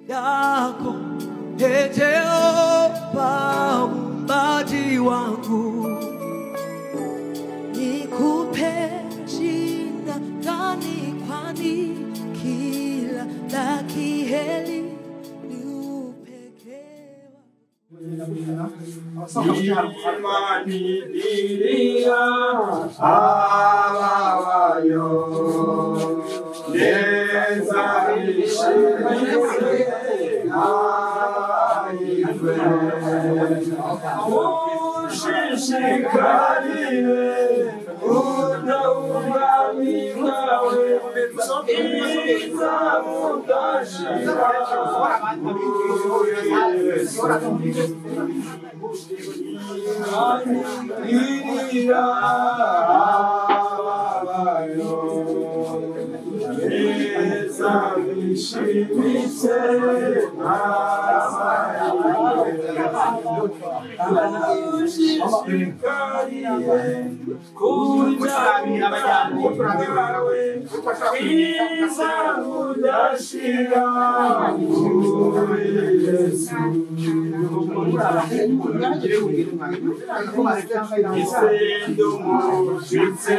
Yako, Ee Jehova muumbaji wangu, nikupe jina gani, kwani kila la kheri ni upekee Imani ababayo neza ishimwe nayiwe ushishikarire ubwami bwawe bwiza budashira Imani ababayo neza bishimitse ushishikarire kuja bwawe bwiza budashira muri Yesu. Isendo mushitse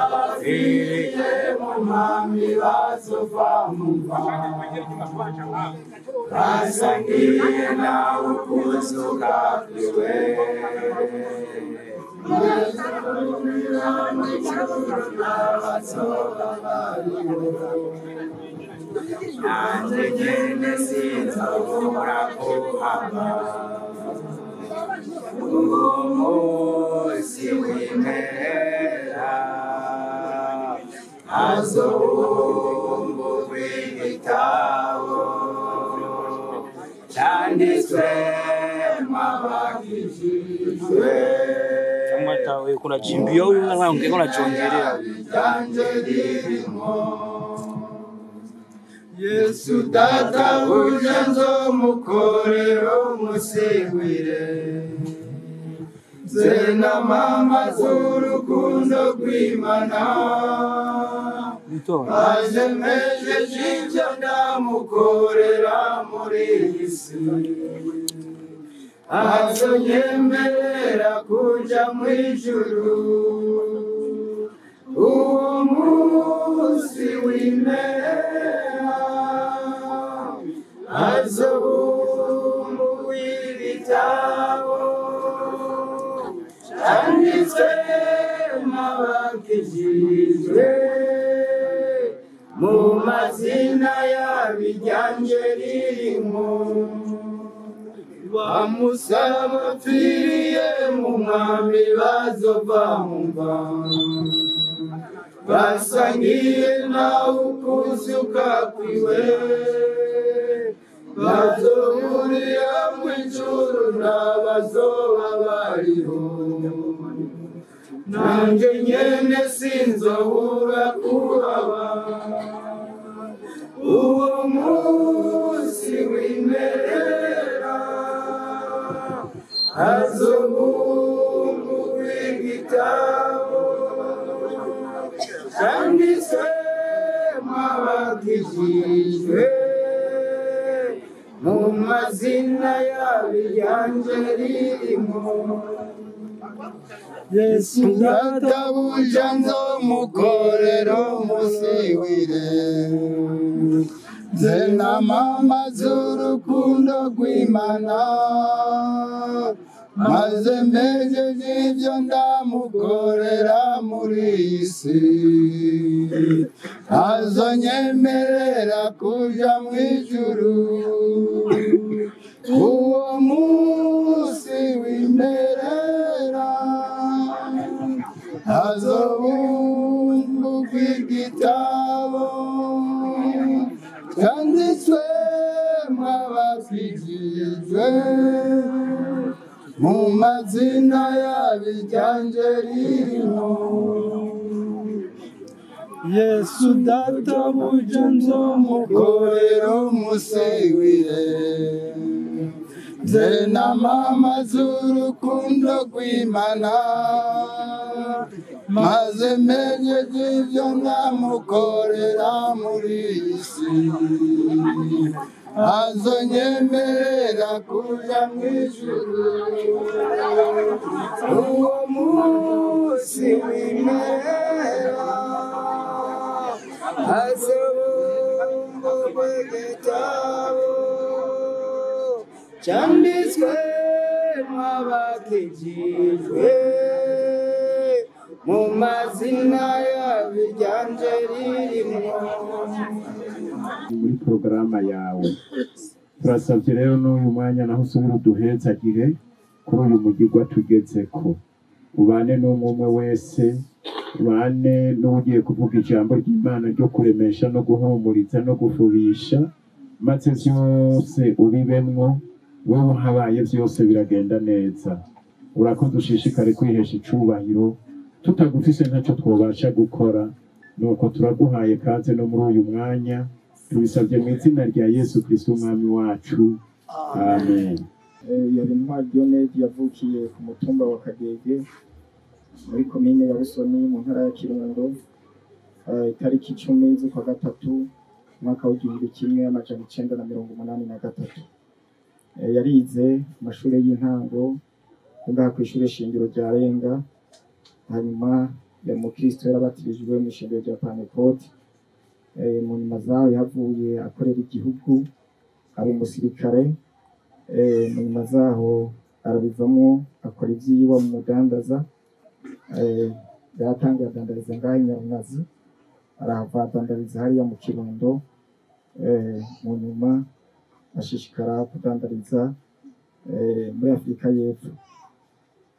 Bamusafiriye mu mwami bazova mu mva basangiye nawe ukuzuka kwiwe nanje nyene sinzobura kuhaba uwo munsi w'impera hazobumbugwa igitabo canditswemwo abakijijwe. Kuna chimbio huyu unachongelea Yesu data uje nzomukorera umusigwire nze na mama z'urukundo rw'Imana maze mpejeje ivyo ndamukorera muri iyi si azonyemerera kuja mw'ijuru uwo munsi w'impera azobumbugwa ibitabo canditswemwo abakijijwe mu mazina yabo iryanje ririmwo bamusabapfiriye mu mwami bazova mu mva basangiye nawe ukuzuka kwiwe bazohurira mw'ijuru n'abazoba bariho nanje nyene sinzobura kuhaba uwo munsi w'impera hazobumbugwa igitabo canditswemwo abakijijwe mu mazina yabo iryanje ririmo. Yesu databuja nzomukorera umusiwire nze na mama z'urukundo rw'Imana maze mpejeje ivyo ndamukorera muri iyi si azonyemerera kuja mw'ijuru uwo munsi w'impera hazobumbugwa igitabo canditswemwo abakijijwe mu mazina yabo iryanje ririmo. Yesu databuja nzomukorera umusiwire nze na mama z'urukundo rw'Imana maze mpejeje ivyo ndamukorera muri iyi si azonyemerera kuja mw'ijuru uwo munsi w'impera hazobumbugwa igitabo canditswemwo abakijijwe mu mazina yabo iryanje ririmwo. Muri porogaramu yawe turasabye rero n'uyu mwanya naho usubira uduhezagire kuri uyu mugirwa tugezeko, ubane n'umwe umwe wese, ubane n'ugiye kuvuga ijambo ry'Imana ryo kuremesha no guhumuriza no gufubisha, maze vyose ubibemwo, wewe habaye vyose biragenda neza. Urakoze, ushishikare kwihesha icubahiro, tutagufise ntacyo twobasha gukora, nuko turaguhaye kaze no muri uyu mwanya, tubisabye mu izina rya Yesu Kristo umwami wacu, amen. Yari Intwari Dionede yavukiye ku mutumba wa Kagege muri komine ya Busoni mu ntara ya Kirundo, itariki 10 z'ukwa gatatu umwaka w'1983. Yarize amashuri y'intango ngaha kw'ishure shingiro rya Renga, Hanyuma ya mukristo yarabatirijwe mu ishengero rya Pentecote. Mu nyuma zaho yavuye akorera igihugu ari umusirikare. Mu nyuma zaho arabivamo akora ivyiwe mu mudandaza. Yaratangiye adandariza ngaho i Nyarunazi, arahava adandariza hariya mu Kirundo. Mu nyuma ashishikara kudandariza muri Afurika y'Epfo.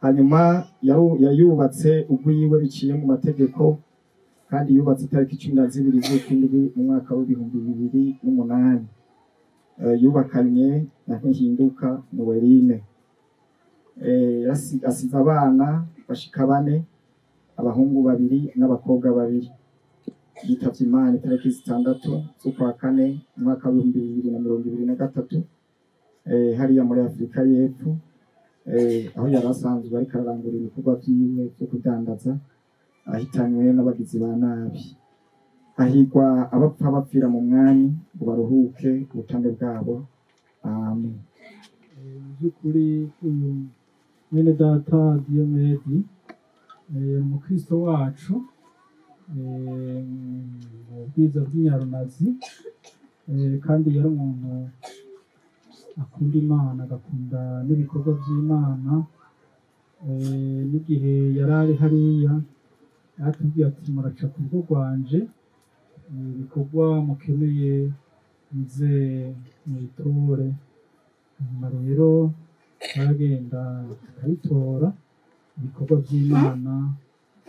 Hanyuma yayubatse ugwiwe biciye mu mategeko, kandi yubatse itariki 12 z'ukwindwi mu mwaka w'2008. Yubakanye na Ntihinduka Noeline. Asize abana bashika 4, abahungu 2 n'abakobwa 2. Yitavye Imana itariki 6 z'ukwa kane mu mwaka w'2023, hariya muri Afurika y'Epfo, aho yari asanzwe ariko ararangura ibikorwa vyiwe vyo kudandaza, ahitanywe n'abagizi ba nabi. Hahigwa abapfa bapfira mu mwami ngo baruhuke ubutambe bwabo. Amen. Mu by'ukuri uyu mwene data Diyomedi umukristo wacu mu bwiza bw'Inyarunazi, kandi yari umuntu akunda Imana, agakunda n'ibikorwa by'Imana. N'igihe yari ari hariya yaratubwiye ati muraca ku rugo rwanje, ibikorwa mukeneye muze mubitore. Hanyuma rero baragenda tukabitora, ibikorwa by'Imana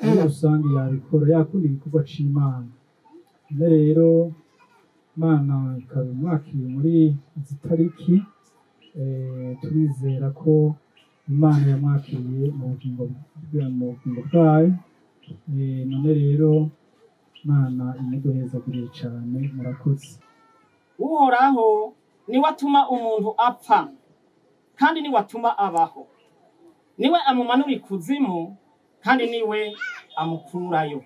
muri rusange yabikora, yakunda igikorwa c'Imana. None rero Imana ikaba imwakiriye muri izi tariki, turizera ko Imana yamwakiriye mu bugingo bwayo. None rero Imana imuduhezagiriye cane, murakoze. Uhoraho niwe atuma umuntu apfa, kandi niwe atuma abaho, niwe amumanura ikuzimu, kandi niwe amukurayo.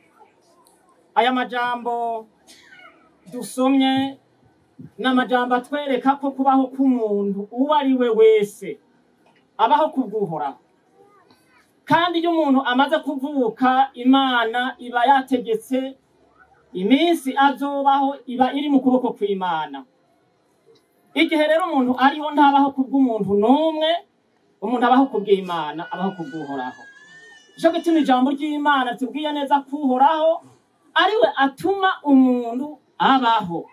Aya majambo dusomye n'amajambo atwereka ko kubaho k'umuntu uwo ari we wese abaho kubw'Uhoraho. Kandi iyo umuntu amaze kuvuka, Imana iba yategetse iminsi azobaho, iba iri mu kuboko kw'Imana. Igihe rero umuntu ariho ntabaho kubw'umuntu n'umwe, umuntu abaho kubw'Imana, abaho kubw'Uhoraho. Nico gituma ijambo ry'Imana tubwiye neza ko Uhoraho ariwe atuma umuntu abaho.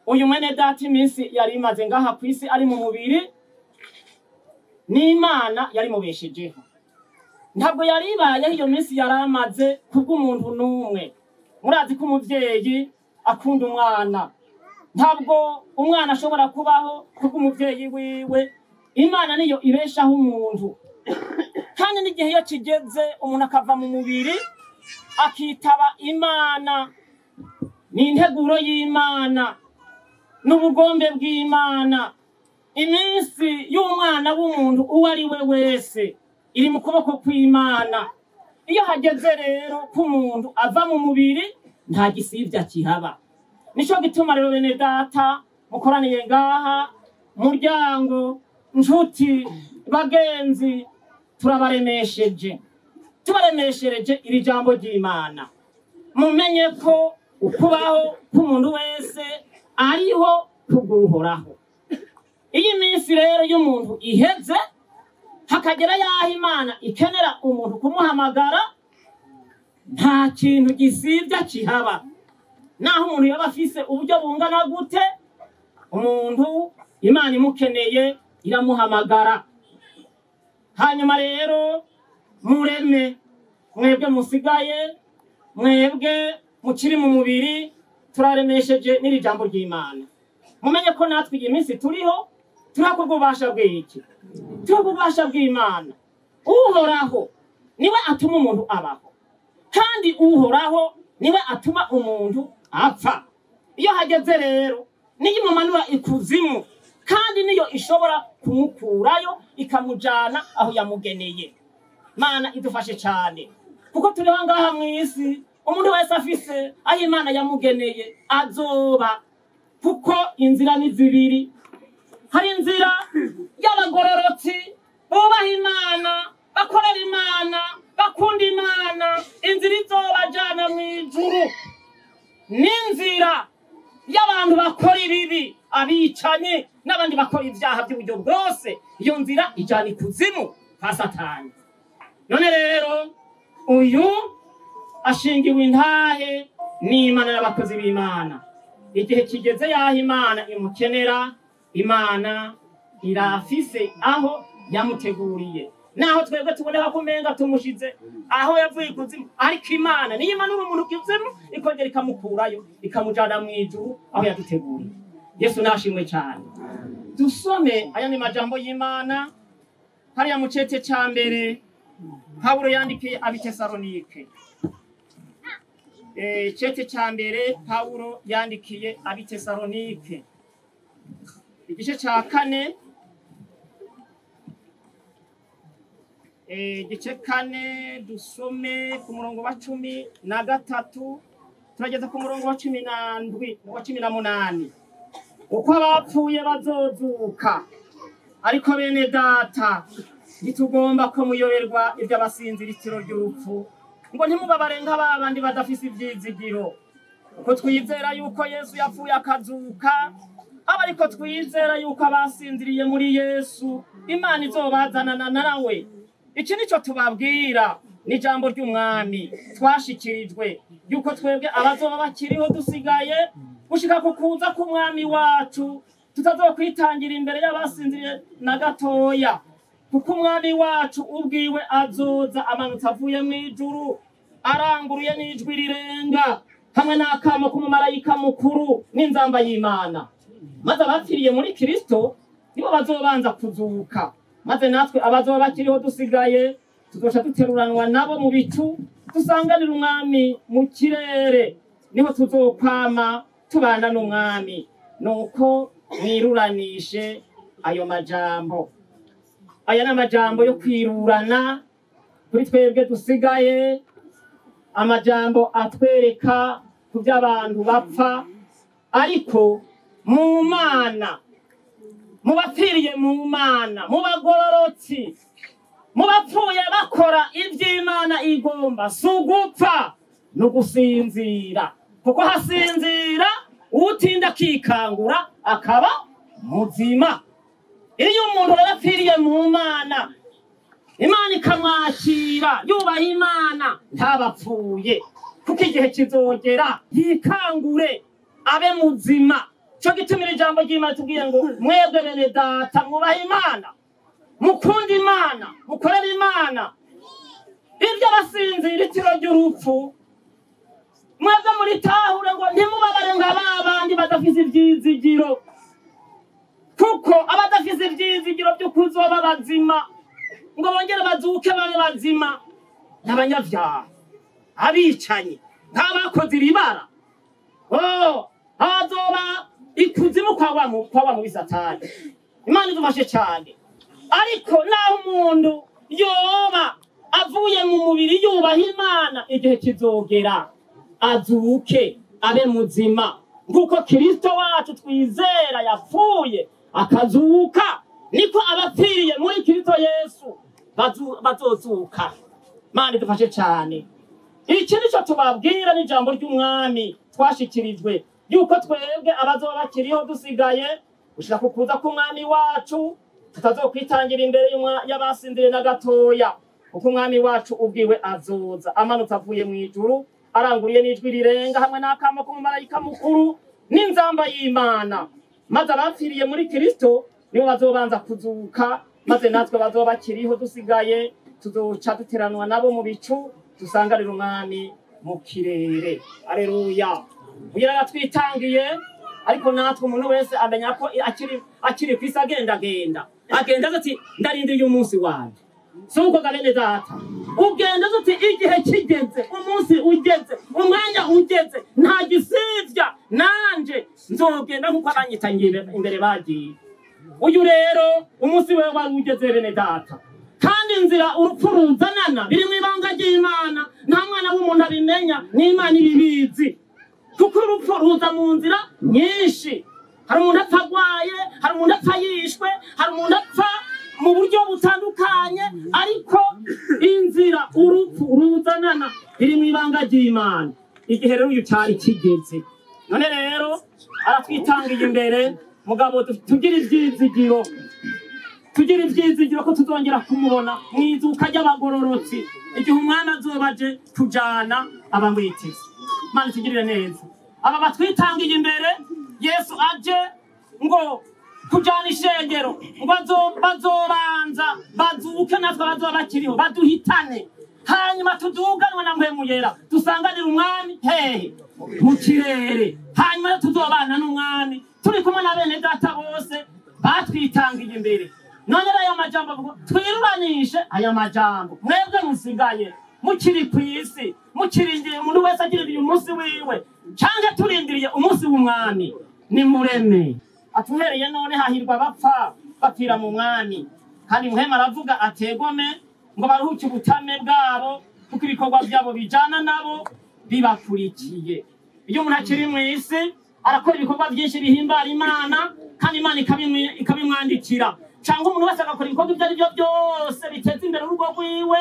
Uyu mwene data iminsi yari imaze ngaha kw'isi ari mu mubiri, n'Imana yari mubeshejeho. Ntabwo yari ibayeho iyo minsi yari amaze kubw'umuntu n'umwe. Murazi ko umuvyeyi akunda umwana. Ntabwo umwana ashobora kubaho kubw'umuvyeyi wiwe. Imana niyo ibeshaho umuntu. Kandi n'igihe iyo kigeze umuntu akava mu mubiri akitaba Imana, ni integuro y'Imana n'ubugombe bw'Imana. Iminsi y'umwana w'umuntu uwo ari we wese iri mu kuboko kw'Imana. Iyo hageze rero ko umuntu ava mu mubiri, nta gisivya kihaba. Nico gituma rero bene data mukoraniye ngaha, muryango, nshuti, bagenzi, turabaremesheje, tubaremeshereje iri jambo ry'Imana. Mumenye ko ukubaho k'umuntu wese ariho kubw'Uhoraho. Iyi minsi rero y'umuntu iheze, hakagera yaho Imana ikenera umuntu kumuhamagara, nta kintu gisivya kihaba. Naho umuntu yaba afise uburyo bungana gute, umuntu Imana imukeneye iramuhamagara. Hanyuma rero mureme, mwebwe musigaye, mwebwe mukiri mu mubiri, turaremesheje n'iri jambo ry'Imana. Mumenye ko natwe iyi minsi turiho turi kubw'ububasha bw'iki? Turi kubw'ububasha bw'Imana. Uhoraho niwe atuma umuntu abaho, kandi Uhoraho niwe atuma umuntu apfa. Iyo hageze rero niyo imumanura ikuzimu, kandi niyo ishobora kumukurayo ikamujana aho yamugeneye. Mana idufashe cyane, kuko turiho ngaha mw'isi, umuntu wese afise aho Imana yamugeneye azoba, kuko inzira ni zibiri. Hari inzira y'abagororotsi bubaha Imana, bakorera Imana, bakunda Imana. abicanyi n'abandi bakora ibyaha by'uburyo bwose. Iyo nzira ijana ikuzimu kwa Satani. None rero uyu ashingiwe intahe n'Imana n'abakozi b'Imana. Igihe kigeze yaho Imana imukenera, Imana irafise aho yamuteguriye. Naho twebwe tuboneka ko umenga tumushize aho yavuye ikuzimu, ariko Imana niyo imanura umuntu ikuzimu ikongera ikamukurayo ikamujana mu ijuru aho yaduteguriye. Yesu nashimwe cyane. Dusome aya ni majambo y'Imana hariya mu cete ca mbere Pawulo yandikiye ab'Itesalonike. Cete ca mbere Pawulo yandikiye ab'Itesalonike igice ca 4, igice 4 dusome ku murongo wa 13 turageza ku murongo wa 17 wa 18. Uko abapfuye bazozuka, ariko bene data ntitugomba ko muyoberwa iby'abasinzira itiro ry'urupfu, ngo ntimubabare nk'ababandi badafise ivyizigiro. Uko twizera yuko Yesu yapfuye akazuka, aba ariko twizera yuko abasinziriye muri Yesu Imana izobazanana nawe. Iki nico tubabwira, ni ijambo ry'Umwami twashikirijwe, yuko twebwe abazoba bakiriho dusigaye gushika ku kuza k'Umwami wacu tutazokwitangira imbere y'abasinziriye na gatoya, kuko Umwami wacu ubwiwe azoza amanutse avuye mu ijuru aranguruye n'ijwi rirenga hamwe n'akamo k'umumarayika mukuru n'inzamba y'Imana. Maze abapfiriye muri Kristo nibo bazobanza kuzuka, maze natwe abazoba bakiriho dusigaye tuzoca duteruranwa nabo mu bicu dusanganira Umwami mu kirere, niho tuzokwama tubana n'Umwami. Nuko mwiruranishe ayo majambo. Aya ni amajambo yo kwirurana kuri twebwe dusigaye, amajambo atwereka ku by'abantu bapfa, ariko mu Mana, mu bapfiriye mu Mana, mu bagororotsi, mu bapfuye bakora iby'Imana igomba, si ugupfa no gusinzira, kuko hasinzira utinda akikangura akaba muzima. Iyo umuntu rero apfiriye mu Mana, Imana ikamwakira yubaha Imana, ntabapfuye, kuko igihe kizogera yikangure abe muzima. Cyo gitumira ijambo ry'Imana tubwiye ngo mwebwe bene data mwubahe Imana, mukunde Imana, mukorere Imana. Ibyo abasinzira itiro ry'urupfu mwebwe muritahure ngo ntimubabare nka babandi badafise ivyizigiro, kuko abadafise ivyizigiro byo kuzoba bazima ngo bongere bazuke babe bazima n'abanyavyaha, abicanyi, nk'abakoze iribara. Oh, azoba ikuzimu kwa wa mu Satani. Imana idufashe cyane. Ariko naho umuntu yoba avuye mu mubiri yubaha Imana, igihe kizogera azuke abe muzima, nkuko Kristo wacu twizera yapfuye akazuka, niko abapfiriye muri Kristo Yesu bazozuka. Imana idufashe cyane. Iki nico tubabwira n'ijambo ry'Umwami twashikirijwe, yuko twebwe abazoba bakiriho dusigaye gushika ku kuza k'Umwami wacu tutazokwitangira imbere y'abasinziriye na gatoya, kuko Umwami wacu ubwiwe azoza amanutse avuye mu ijuru aranguriye n'ijwi rirenga hamwe n'akamo k'umumarayika mukuru n'inzamba y'Imana. Maze abapfiriye muri Kristo nibo bazobanza kuzuka, maze natwe bazoba bakiriho dusigaye tuzoca duteranwa nabo mu bicu dusanganira Umwami mu kirere. Aleluya. Uyu aratwitangiye, ariko natwe umuntu wese amenya ko akiri kwisi agenda agenda ati ndarindiriye umunsi wanje. Si uko ga bene data, ugenda uti igihe kigeze, umunsi ugeze, umwanya ugeze, nta gisivya, nanje nzogenda nkuko abanyitangiye imbere bagiye. Uyu rero umunsi we wari ugeze bene data, kandi inzira urupfu ruzanana biri mu ibanga ry'Imana, nta mwana w'umuntu abimenya, n'Imana ibibizi, kuko urupfu ruza mu nzira nyinshi. Hari umuntu apfa agwaye, hari umuntu apfa yishwe, hari umuntu apfa mu buryo butandukanye, ariko inzira urupfu ruzanana biri mu ibanga ry'Imana. Igihe rero uyu cyari kigeze, none rero aratwitangiye imbere, Mugabo tugira ivyizigiro, tugira ivyizigiro ko tuzongera kumubona mwizuka ry'abagororotsi, igihe umwana azoba aje kujana abamwiteze. Mana tugirire neza. Aba batwitangiye imbere, Yesu aje ngo kujana ishengero, ngo bazobanza bazuke natwe abazoba bakiriho baduhitane, hanyuma tuduganwe na Mpwemu Yera dusanganire umwami hehe mu kirere, hanyuma tuzobana n'umwami turi kumwe na bene data bose batwitangiye imbere. None rero aya majambo avuga twiruranishe aya majambo, mwebwe musigaye mukiri kw'isi, mukirindiriye umuntu wese agiririye umunsi wiwe, canke turindiriye umunsi w'umwami, nimureme. Atuhereye none hahirwa abapfa bapfira mu mwami. Kandi Muhema aravuga ategome ngo baruhuke ubutame bwabo, kuko ibikorwa byabo bijana nabo bibakurikiye. Iyo umuntu akiri mw'isi arakora ibikorwa byinshi bihimbara Imana, kandi Imana ikabimwandikira. Cyangwa umuntu wese agakora ibikorwa ibyo ari byo byose biteza imbere urugo rwiwe,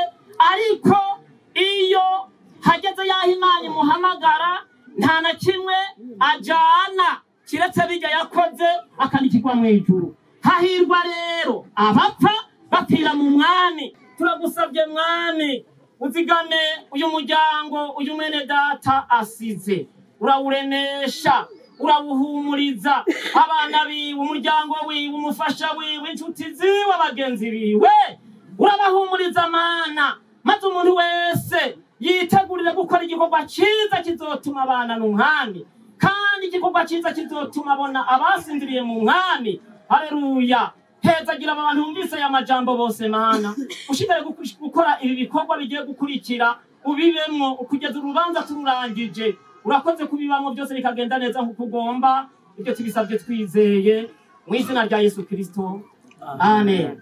ariko iyo hageze yaho Imana imuhamagara nta na kimwe ajana kiretse bijya yakoze akandikirwa mu ijuru. Hahirwa rero abapfa bapfira mu mwami. Turagusabye mwami, uzigame uyu muryango uyu mwene data asize, urawuremesha, urawuhumuriza, abana biwe, umuryango wiwe, umufasha wiwe, inshuti ziwe, abagenzi biwe, urabahumuriza Mana, maze umuntu wese yitegurire gukora igikorwa cyiza kizotuma abana n'umwami, kandi igikorwa cyiza kizotuma abona abasinziriye mu mwami. Haleluya. Hezagira aba bantu bumvise aya majambo bose Mana, ushimire gukora ibi bikorwa bigiye gukurikira, ubibemwo ukugeza urubanza tururangije. Urakoze kubibamwo byose bikagenda neza nkuko ugomba. Ibyo tubisabye twizeye mu izina rya Yesu Kristo, amen.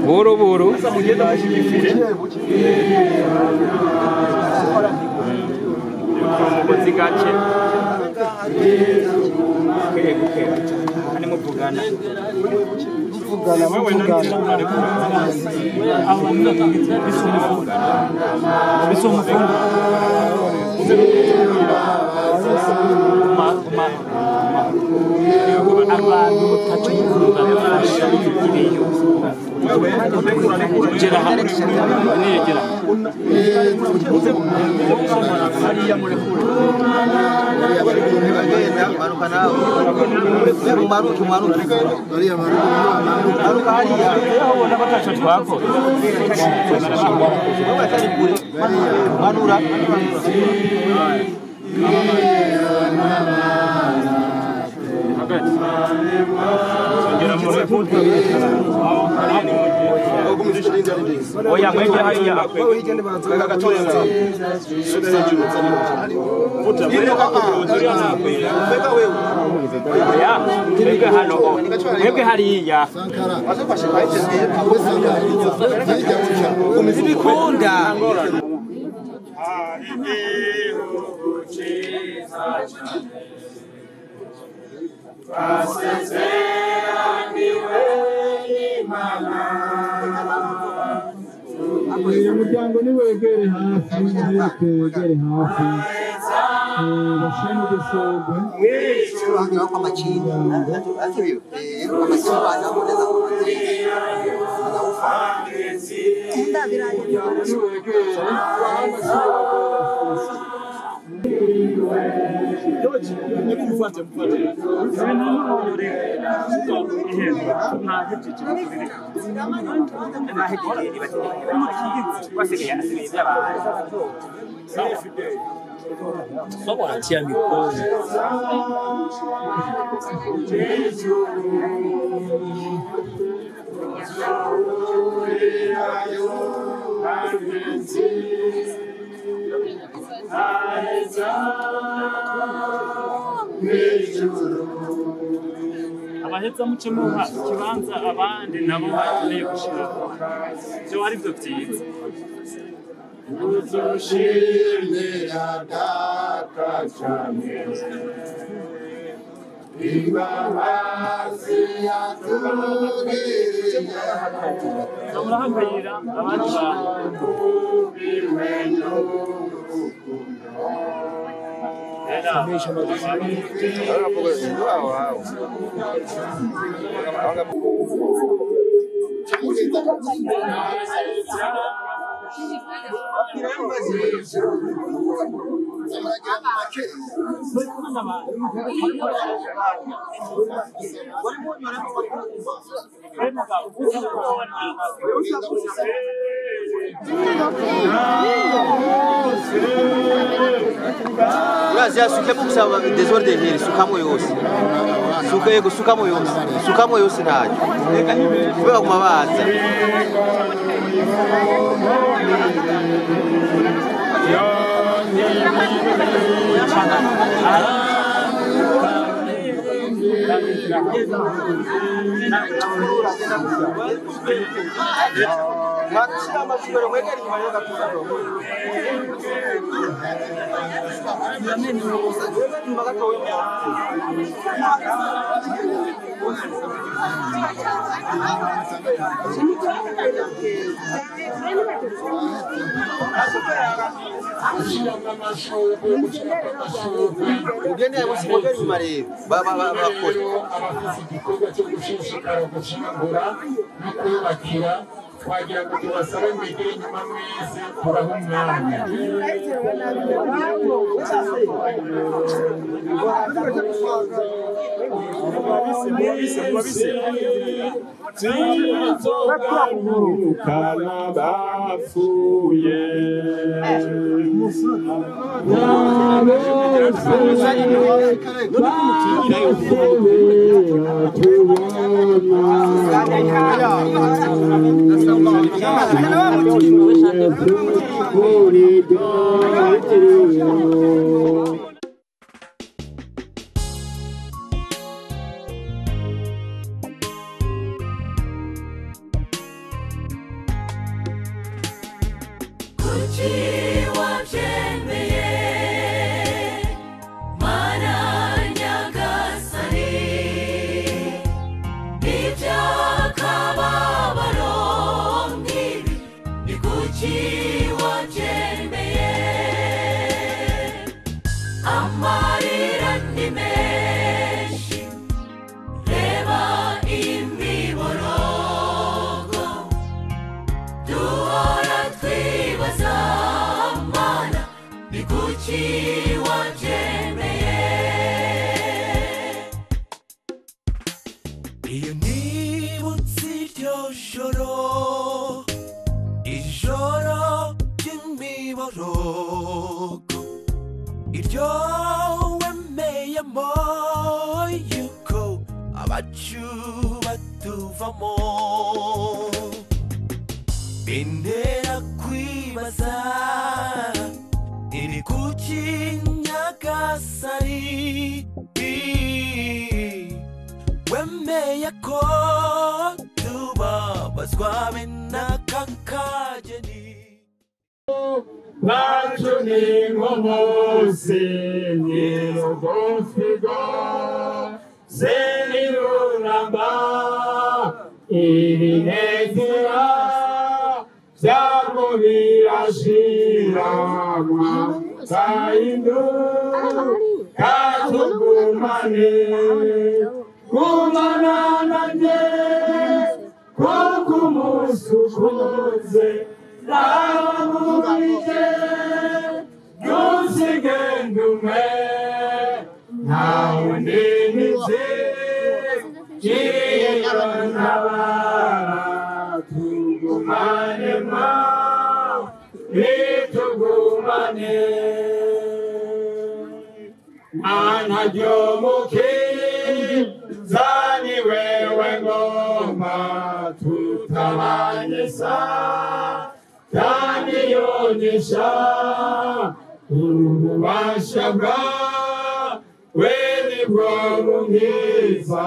Buru buru umugozi gake muvugana abantu Oya mwege hariya mwege hano mwege hariya ibikunda. Uyu muryango niwegere hafi, wegere hafi, bashire udushurwe. Wanatia mikono. Abaheza muce muha ikibanza abandi nabo bakeneye gushiraho byo ari byo byiza. Uzoshimira data. Nshaka cyane imbabazi yatugiriye Murahakayira abandi bantu. Kubiwe n'urukundo. Urazi yasukemo gusa desordre ntiri sukamo yose. Suka yego sukamo yose. Sukamo yose ntacyo. Kubera kuma baza. Mwakishira amashuri mwegera inyuma yo gatura. Inyuma gatoya. Ugende mwegera inyuma rero. Bakora. Abafite igikorwa cyo gushishikara gushingura no kubakira twagira ngo tubasabe mwegere inyuma mwese tubahe umwanya. Tuzogurukana bapfuye Kuki wabyemeye Mana Nyagasani iby'akababaro nk'ibi ni kuki wabyemeye amarira ni menshi reba imiborogo duhora twibaza Mana ni kuki wabyemeye Iyo nibutse iryo joro ijoro ry'imiborogo iryo wemeyemo yuko abacu batuvamo bintera kwibaza iri kuki Nyagasani wemeye ko tubabazwa bene aka kageni. Bacu ni nk'umunsi ni rugufi ziruramba ibinezera byabwo birashira kahindu katugumane gumana nanjye kuko umunsi ukuze nawe ntusigende umwe ntawe ndinitse iyo ntabara tugumane ma itugumane mana ryomukiza ni wewe ngoma tutabanye sa tani yonyesha ububasha bwawe nibwo bunkiza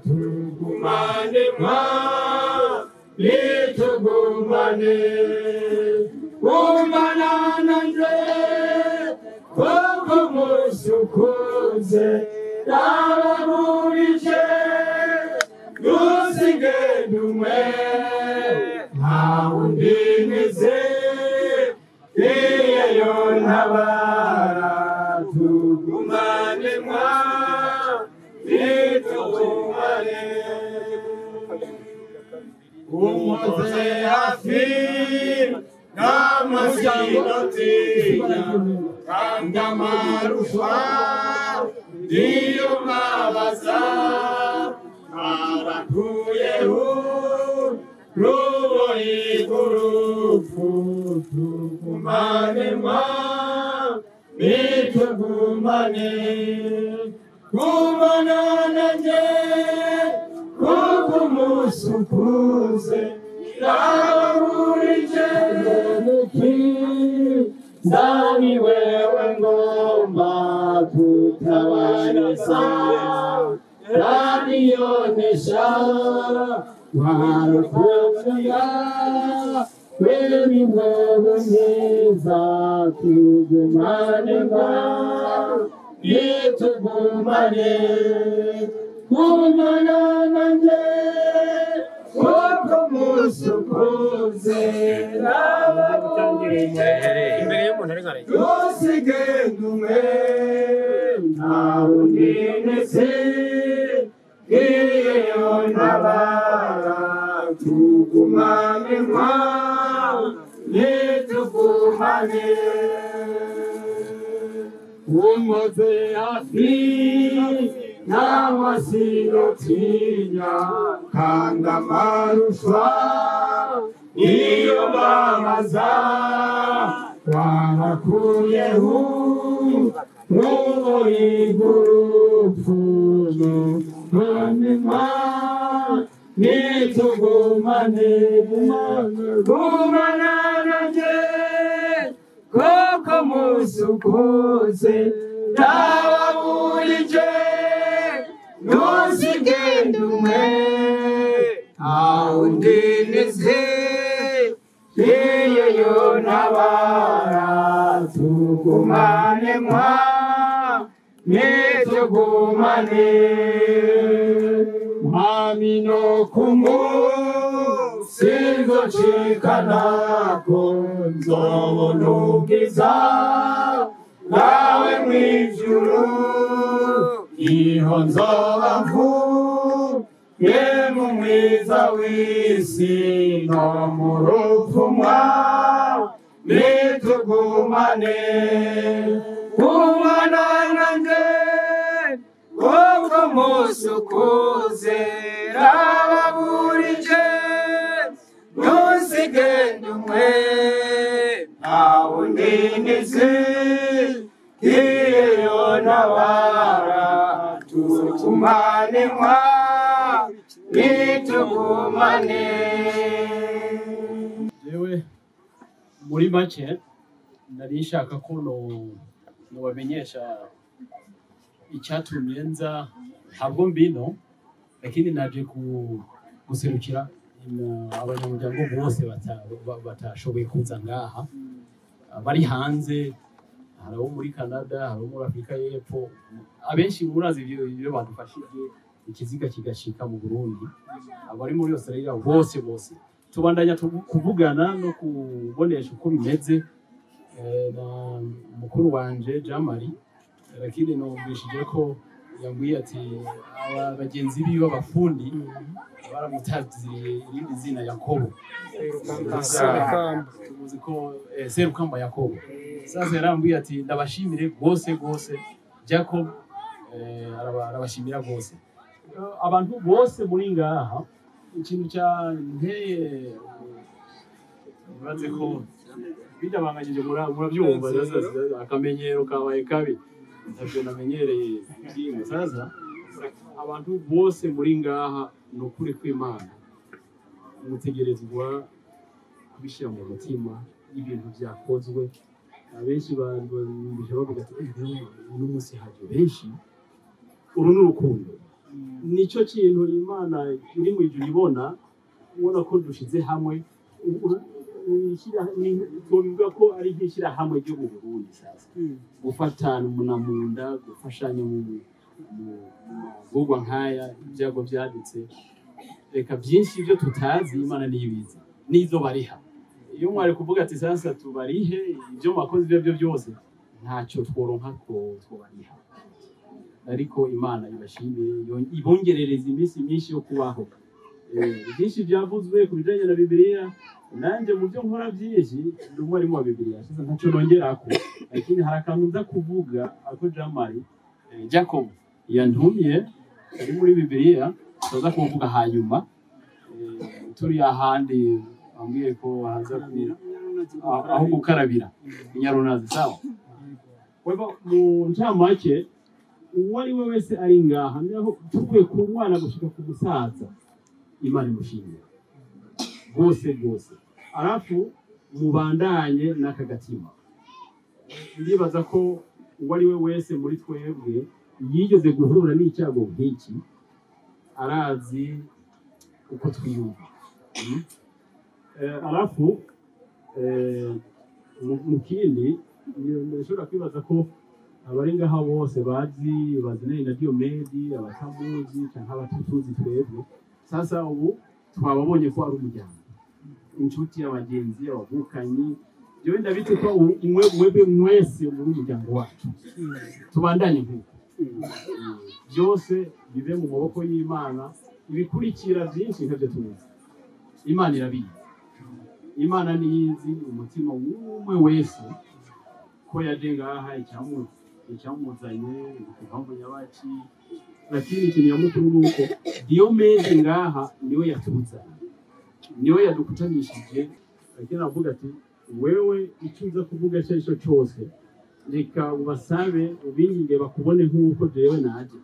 tugumane ma nitugumane gumana nanjye kuko ukuze ndababurije ntusigende umwe ntawundi nize iyo ntabara tugumane mwa nitugumane umuze hafi n'amasinotinya kandi amarufa niyo mwabaza abakuyeho ruboyi rw'urupfu tugumane mwa nitugumane gumana nanjye kuko umunsi ukuze ndababurije nzani wewe ngomba kutabarisa radiyonesha warukunda wewe wewe mwiza tugumane mwa nitugumane gumana nanjye kuko umunsi ukuze ndababurije ntusigende umwe ntawundi ndetse iyo ntabara tugumane mwa nitugumane umuze hafi n'amasinotinya kandi amarufa niyo mbabaza warakuyeho ruboyi rw'urupfu none nitugumane gumana nanjye kuko umunsi ukuze ndababurije ntusigende umwe ntawundi nize iyo ntabara tugumane mwa nitugumane mwami no kumunsi nzocikanako nzobona ubwiza bwawe mw'ijuru niho nzoba mvuye mu mwiza w'isi no mu rupfu mwa nitugumane gumana nanjye kuko umunsi ukuze ndababurije ntusigende umwe ntawundi nize iyo ntabara tugumane mwa nitugumane. Jewe muri make nari nshaka ko nobamenyesha icyatumye nza ntabwo mbino lakini naje guserukira abanyamuryango bose batashoboye kuza ngaha bari hanze. Hari abo muri Canada, hari abo muri Afrika y'Epfo, abenshi murazi ibyo badufashije ikiziga kigashika mu Burundi, abari muri Australia bose bose tubandanya kuvugana no kubonesha uko bimeze. Na mukuru wanje Jean Marie lakini numvishije ko yambwiye ati aba bagenzi biwe abafundi baramutaziriye irindi zina Yakobo tuzi ko Serukamba Yakobo. Sasa yarambwiye ati ndabashimire gose gose Jacob, arabashimira gose abantu bose muri ngaha. Ikintu cyanteye nibaze ko bidabanganyije murabyumva akamenyero kabaye kabi ntabyo namenyereye byingo. Sasa abantu bose muri ngaha ni ukuri kw'Imana mutegerezwa kubishyira mu mutima ibintu byakozwe. Abenshi bumvise bavuga ati uno munsi haje benshi, uru ni urukundo, nicyo kintu Imana iri mu ijuru ibona, ubona ko dushize hamwe. Twobivuga ko ari nk'ishyirahamwe ryo mu Burundi. Sasa gufatana umuntu mu nda, gufashanya mu magorwa nk'aya, ibyago byadutse, reka byinshi ibyo tutazi Imana niyo ibizi n'izo bariha. Iyo mwari kuvuga ati sasa tubarihe ibyo mwakoze, ibyo byo byose ntacyo tworonka twobariha, ariko Imana ibashimire, ibongerereza iminsi myinshi yo kubaho. Byinshi byavuzwe ku bijyanye na Bibiliya, nanjye mu byo nkora byinshi ndi umwarimu wa Bibiliya, sasa ntacyo nongerako, lakini hari akantu nza kuvuga ako Jamari Jacob yantumye ari muri Bibiliya, tuza kuvuga hanyuma turi ahandi bambwiye ko haza aho gukarabira inyarunazi. Sawa, wewe mu ncamake, uwo ari we wese ari ngaha, naho tuvuye ku mwana gushika ku musaza, Imana imushimira rwose rwose. Arafu mubandanye n'aka gatima. Ndibaza ko uwo ari we wese muri twebwe yigeze guhura n'icyago nk'iki arazi uko twiyumva. Arafu mu kindi ndashobora kwibaza ko abari ngaha bose bazi bazinanye na Diomedi, abatamuzi canke abatutuzi, twebwe sasa ubu twababonye ko ari umuryango, inshuti, abagenzi, abavukanyi. Jewe ndabitse ko mwebwe mwese muri umuryango wacu. Tubandanye nk'uko byose bive mu maboko y'Imana, ibikurikira byinshi nkabyo tuzi Imana irabizi. Imana niyizi umutima w'umwe wese ko yaje ngaha, icyamuzanye, impamvu nyabaki, lakini ikintu nyamukuru ni uko Diomede ngaha niwe yatuzanye, niwe yadukutanishije. Lakini aravuga ati wewe icyo uza kuvuga icyo ari cyo cyose, reka ubasabe ubinginge bakubone nk'uko jewe naje.